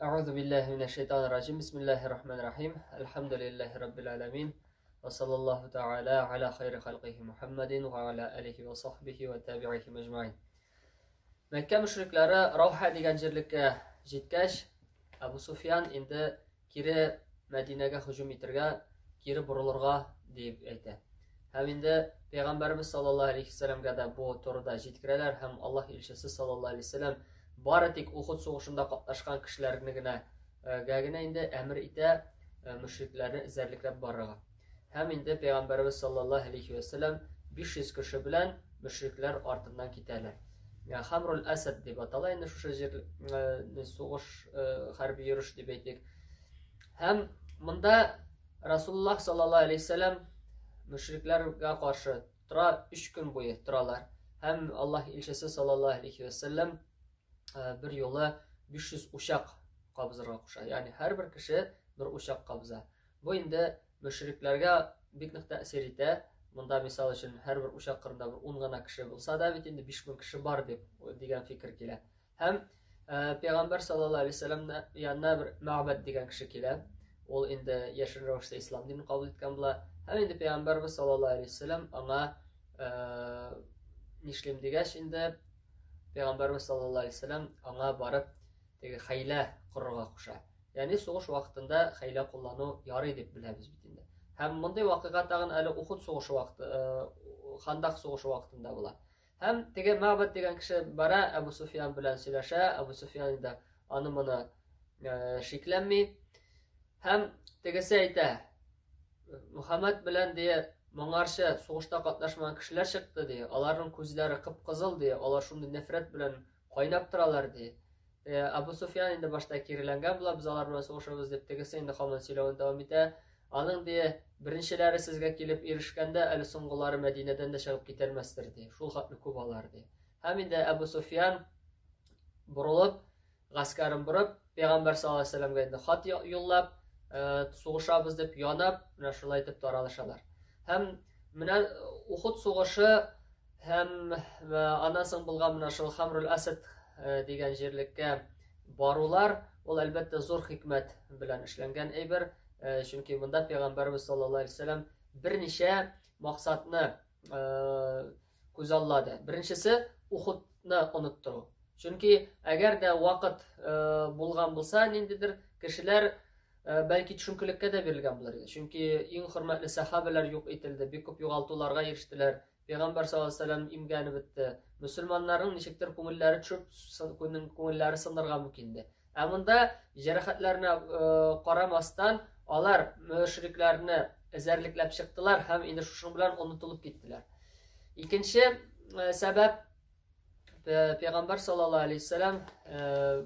Әгъузу биллаһи минәш шайтанир раҗим. Бисмиллаһир рахманир рахим. Әлхәмдүлиллаһи раббил аламин. Ва саллаллаһу тааля аля хайри халкихи Мухаммадин ва аля алихи ва сахбихи ва табиихи мәҗмәин. Мәккә мөшрикләре Рауха дигән җирлеккә җиткәч, Әбу Суфьян инде кире Мәдинәгә һөҗүм итергә, кире борылырга дип әйтә. Һәм инде Пәйгамбәребез саллаллаһу алейхи вәсәләмгә дә бу турыда җиткерәләр һәм Аллаһ илчесе саллаллаһу алейхи вәсәләм бары тик Ухуд сугышында катнашкан кешеләрне генә гә генә инде әмер итә мөшрикләрне эзәрлекләп барырга. Һәм инде Пәйгамбәребез саллаллаһу алейхи вәсәләм 500 кеше белән мөшрикләр артыннан китәләр. Хамрул Асад дип атала инде шушы җир сугыш хәрби йөреш дип әйтик. Һәм монда Расулуллаһ саллаллаһу алейһи вәсәләм мөшрикләргә каршы тора, 3 көн буе торалар. Һәм Аллаһ илчесе саллаллаһу алейһи вәсәләм бер юлы 500 учак кабызырга куша. Ягъни һәрбер кеше бер учак кабыза. Бу инде мөшрикләргә бик нык тәэсир итә. Монда, мисал өчен, һәрбер учак кырында бер 10 гына кеше булса да бит инде 5000 кеше бар дип дигән фикер килә. Һәм Пәйгамбәр саллаллаһу алейһи вәсәлләм янына бер Мәгъбәд дигән кеше килә. Ул инде яшерен рәвештә ислам динен кабул иткән була. Һәм инде Пәйгамбәрбез саллаллаһу алейһи вәсәлләм аңа нишлим дигәч инде Пәйгамбәрбез саллаллаһу алейһи вәсәлләм аңа барып теге хәйлә корырга куша. Ягъни сугыш вакытында хәйлә куллану ярый дип беләбез бит инде. Һәм мондый вакыйга тагын әле Ухуд сугышы вакыты, Хандак сугышы вакытында була. Һәм теге Мәгъбәд дигән кеше бара, Әбу Суфиян белән сөйләшә, Әбу Суфиян инде аны моны шикләнми. Һәм тегесе әйтә, Мөхәммәд белән ди, моңарчы сугышта катнашмаган кешеләр чыкты ди, аларның күзләре кып-кызыл ди, алар шундый нәфрәт белән кайнап торалар ди. Абу Суфьян инде башта киреләнгән була, без алар белән сугышабыз дип, тегесе инде һаман сөйләвен дәвам итә. Аның ди, беренчеләре сезгә килеп ирешкәндә, әле соңгылары Мәдинәдән дә чыгып китәлмәстер ди. Шул хәтле күп алар ди. Һәм инде Абу Суфьян борылып, гаскәрен борып, Пәйгамбәр саллаллаһу алейһи вәсәлләмгә инде хат юллап, сугышабыз дип янап, менә шулай итеп таралышалар. Һәм менә Ухуд сугышы Һәм аннан соң булган менә шул Хамрул Асад дигән җирлеккә барулар, ул әлбәттә зур хикмәт белән эшләнгән әйбер, чөнки монда пәйгамбәрбез саллаллаһу алейһи вәсәлләм берничә максатны күзаллады. Беренчесе Ухудны оныттыру. Чөнки әгәр дә вакыт булган булса, ниндидер кешеләр бәлки төшенкелеккә дә бирелгән булыр иде. Чөнки иң хөрмәтле сәхабәләр юк ителде, бик күп югалтуларга ирештеләр. Пәйгамбәр саллаллаһу алейһи вәсәлләм имгәнеп бетте. Мөселманнарның ничектер күңелләре төшеп, күңелләре сынырга мөмкин иде. Ә монда җәрәхәтләренә карамастан, алар мөшрикләрне эзәрлекләп чыктылар һәм инде шушының белән онытылып киттеләр. Икенче сәбәп Пәйгамбәр саллаллаһу алейһи вәсәлләм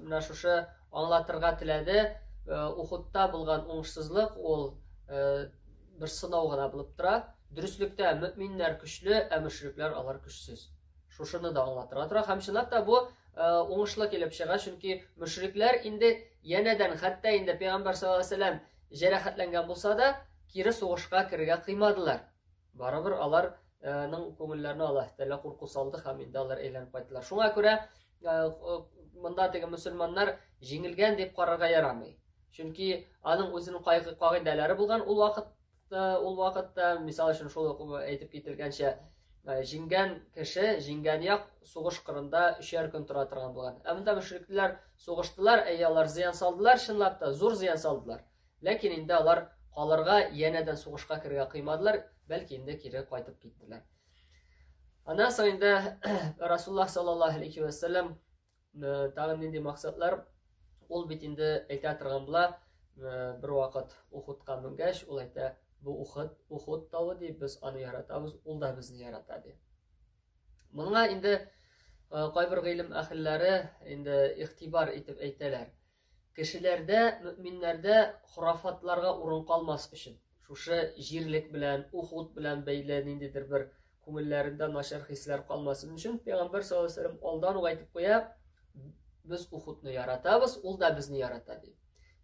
менә шушы аңлатырга теләде, Ухудта булган уңышсызлык ул бер сынау гына булып тора. Дөреслектә мөминнәр көчле, ә мөшрикләр алар көчсез. Шушыны да аңлатырга тора. Һәм чынлап та бу уңышлы килеп чыга, чөнки мөшрикләр инде янәдән, хәтта инде Пәйгамбәр саллаллаһу алейһи вәсәлләм җәрәхәтләнгән булса да, кире сугышка керергә кыймадылар. Барыбер алар ның күңелләренә Аллаһ Тәгалә курку салды һәм инде алар әйләнеп кайттылар. Шуңа күрә монда теге мөселманнар җиңелгән дип карарга ярамый. Чөнки аның үзенең кагыйдәләре булган ул вакытта, ул вакытта, мисал өчен, шул ук әйтеп кителгәнчә, җиңгән кеше, җиңгән як сугыш кырында өчәр көн тора торган булган. Ә монда мөшрикләр сугыштылар, әйе, алар зыян салдылар, чынлап та зур зыян салдылар. Ләкин инде алар калырга, янәдән сугышка керергә кыймадылар, бәлки инде кире кайтып киттеләр. Аннан соң инде Расуллаһ саллаллаһу алейхи ва саллям тагын нинди максатлар ул бит инде әйтә торган була, бер вакыт Ухудка менгәч, ул әйтә, бу Ухуд, Ухуд тавы ди, без аны яратабыз, ул да безне ярата ди. Моңа инде кайбер гыйлем әһелләре инде игътибар итеп әйтәләр. Кешеләрдә, мөэминнәрдә хорафатларга урын калмас өчен, шушы җирлек белән, Ухуд белән бәйле ниндидер бер күңелләрендә начар хисләр калмасын өчен, Пәйгамбәр саллаллаһу алейһи ва сәлләм алдан ук әйтеп куя, без Ухудны яратабыз, ул да безне ярата дип.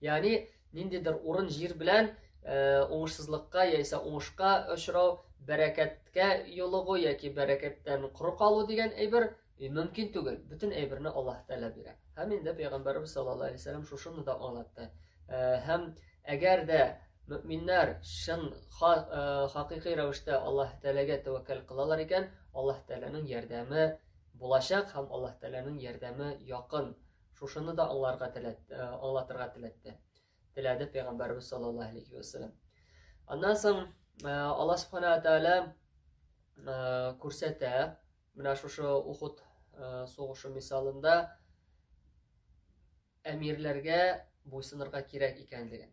Ягъни ниндидер урын җир белән уңышсызлыкка яисә уңышка очрау, бәрәкәткә юлыгу яки бәрәкәттән коры калу дигән әйбер Мөмкин түгел. Бөтен әйберне Аллаһ Тәгалә бирә. Һәм инде Пәйгамбәрбез саллаллаһу алейһи вәсәлләм шушыны да аңлатты. Һәм әгәр дә мөминнәр чын хакыйкый рәвештә Аллаһ Тәгаләгә тәвәккәл кылалар икән, Аллаһ Тәгаләнең ярдәме булачак һәм Аллаһ Тәгаләнең ярдәме якын. Шушыны да аңларга теләтте, аңлатырга теләтте. Теләде Пәйгамбәрбез саллаллаһу алейһи вәсәлләм. Аннан соң Аллаһ Субхана Тәгалә күрсәтә, менә шушы Ухуд сугышы мисалында әмирләргә буйсынырга кирәк икәнлеген.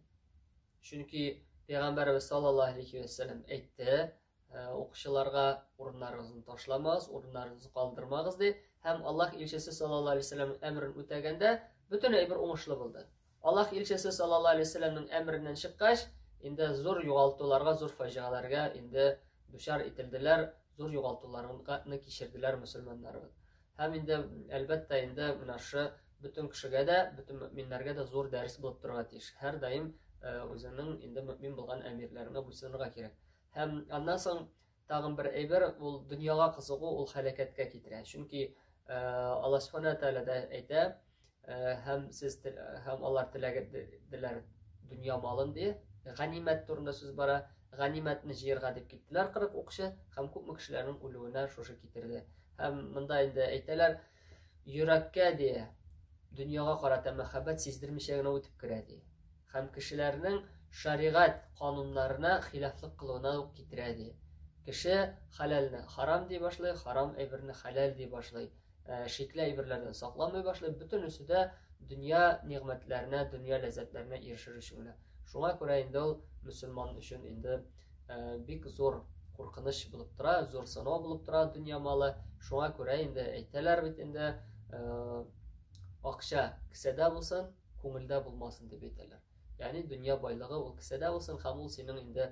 Чөнки Пәйгамбәрбез саллаллаһу алейхи вәсәлләм әйтте, укучыларга урыннарыгызны ташламагыз, урыннарыгызны калдырмагыз ди. Һәм Аллаһ илчесе саллаллаһу алейхи вәсәлләмнең әмерен үтәгәндә бөтен әйбер уңышлы булды. Аллаһ илчесе саллаллаһу алейһи вәсәлләмнең әмереннән чыккач, инде зур югалтуларга, зур фаҗигаләргә инде дучар ителделәр, зур югалтуларны кичерделәр мөселманнарыбыз. Һәм инде, әлбәттә, инде менә шушы бөтен кешегә дә, бөтен мөэминнәргә дә зур дәрес булып торырга тиеш. Һәрдаим үзеңнең инде мөэмин булган әмирләреңә буйсынырга кирәк. Һәм аннан соң Тагын бер әйбер, ул дөньяга кызыгу, ул һәлакәткә китерә. Чөнки Аллаһ Субхана Тәгалә дә әйтә, һәм сез һәм алар теләгәделәр дөнья малын ди. Ганимәт турында сүз бара. Ганимәтне җыярга дип киттеләр 40 укчы һәм күпме кешеләрнең үлүенә шушы китерде. Һәм монда инде әйтәләр, йөрәккә ди, дөньяга карата мәхәббәт сиздермичә генә үтеп керә ди. Һәм кешеләрнең шәригать кануннарына хилафлык кылуына ук китерә, ди. Кеше хәләлне харам ди башлый, харам әйберне хәләл ди башлый, шикле әйберләрдән сакланмый башлый, бөтенесе дә дөнья нигъмәтләренә, дөнья ләззәтләренә ирешер өчен генә. Шуңа күрә инде ул мөселман өчен инде бик зур куркыныч булып тора, зур сынау булып тора дөнья малы. Шуңа күрә инде әйтәләр бит инде, акча кесәдә булсын, күңелдә булмасын дип әйтәләр. Ягъни дөнья байлыгы ул кесәдә булсын һәм ул синең инде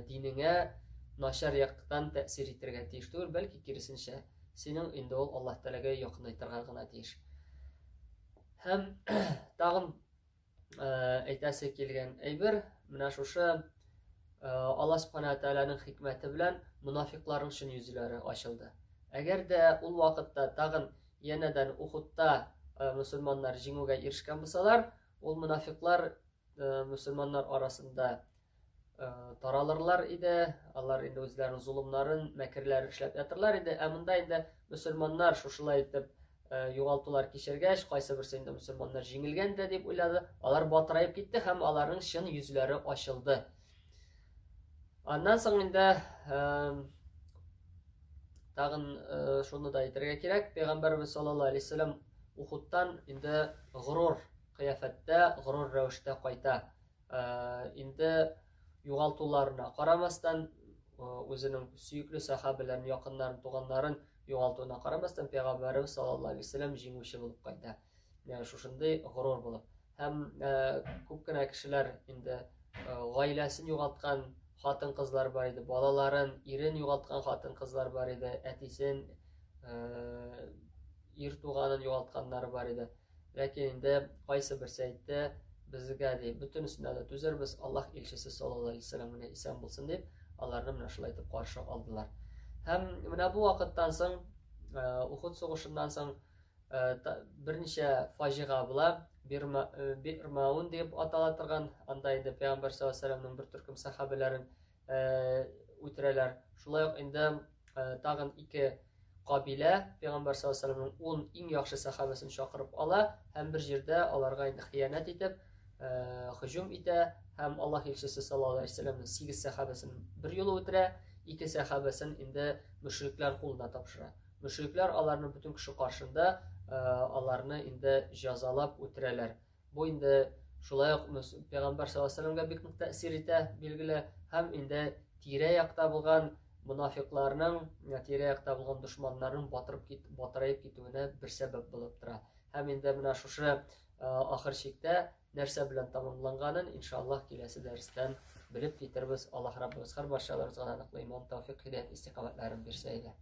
динеңә начар яктан тәэсир итәргә тиеш түгел, бәлки киресенчә, синең инде ул Аллаһ Тәгаләгә якынайтырга гына тиеш. Һәм тагын әйтәсе килгән әйбер, менә шушы Аллаһ Субхана Тәгаләнең хикмәте белән монафикларның чын йөзләре ачылды. Әгәр дә ул вакытта тагын янәдән Ухудта мөселманнар җиңүгә ирешкән булсалар, ул монафиклар мөселманнар арасында таралырлар иде, алар инде үзләренең золымнарын, мәкерләрен эшләп ятырлар иде. Ә монда инде мөселманнар шушылай итеп югалтулар кичергәч, кайсы берсе инде мөселманнар җиңелгән дә дип уйлады, алар батыраеп китте һәм аларның чын йөзләре ачылды. Аннан соң инде тагын шуны да әйтергә кирәк, Пәйгамбәрбез саллаллаһу алейһи вәсәлләм Ухудтан инде горур кыяфәттә, горур рәвештә кайта. Инде югалтуларына карамастан, үзенең сөекле сәхабәләрен, якыннарын, туганнарын югалтуына карамастан, Пәйгамбәрбез саллаллаһу алейһи вәсәлләм җиңүче булып кайта. Ягъни шушындый горур булып. Һәм күп кенә кешеләр инде гаиләсен югалткан хатын-кызлар бар иде, балаларын, ирен югалткан хатын-кызлар бар иде, әтисен, ир туганын югалтканнары бар иде. Ләкин инде кайсы берсе әйтте, безгә ди, бөтенесенә дә түзәрбез, Аллаһ илчесе саллаллаһу алейһи вәсәлләм генә исән булсын дип, аларны менә шулай итеп каршы алдылар. Һәм менә бу вакыттан соң, Ухуд сугышыннан соң берничә фаҗига була. Бирмаун дип атала торган, анда инде Пәйгамбәр саллаллаһу алейһи вәсәлләмнең бер төркем сәхабәләрен үтерәләр. Шулай ук инде тагын ике кабилә Пәйгамбәр саллаллаһу алейһи вәсәлләмнең 10 иң яхшы сәхабәсен чакырып ала һәм бер җирдә аларга инде хыянәт итеп, һөҗүм итә һәм Аллаһ илчесе саллаллаһу алейһи вәсәлләмнең 8 сәхабәсен бер юлы үтерә, ике сәхабәсен инде мөшрикләр кулына тапшыра. Мөшрикләр аларны бөтен кеше каршында аларны инде җәзалап үтерәләр. Бу инде шулай ук Пәйгамбәр саллаллаһу алейһи вәсәлләмгә бик нык тәэсир итә, билгеле, һәм инде тирә-якта булган монафикларның, тирә-якта булган дошманнарның батырып кит, батыраеп китүенә бер сәбәп булып тора. Һәм инде менә шушы ахыр чиктә нәрсә белән тәмамланганын, иншаллаһ, киләсе дәрестән белеп китербез. Аллаһ Раббыбыз һәрбарчаларыбызга ныклы иман, тәүфик, һидәят, истикамәтләрен бирсә иде.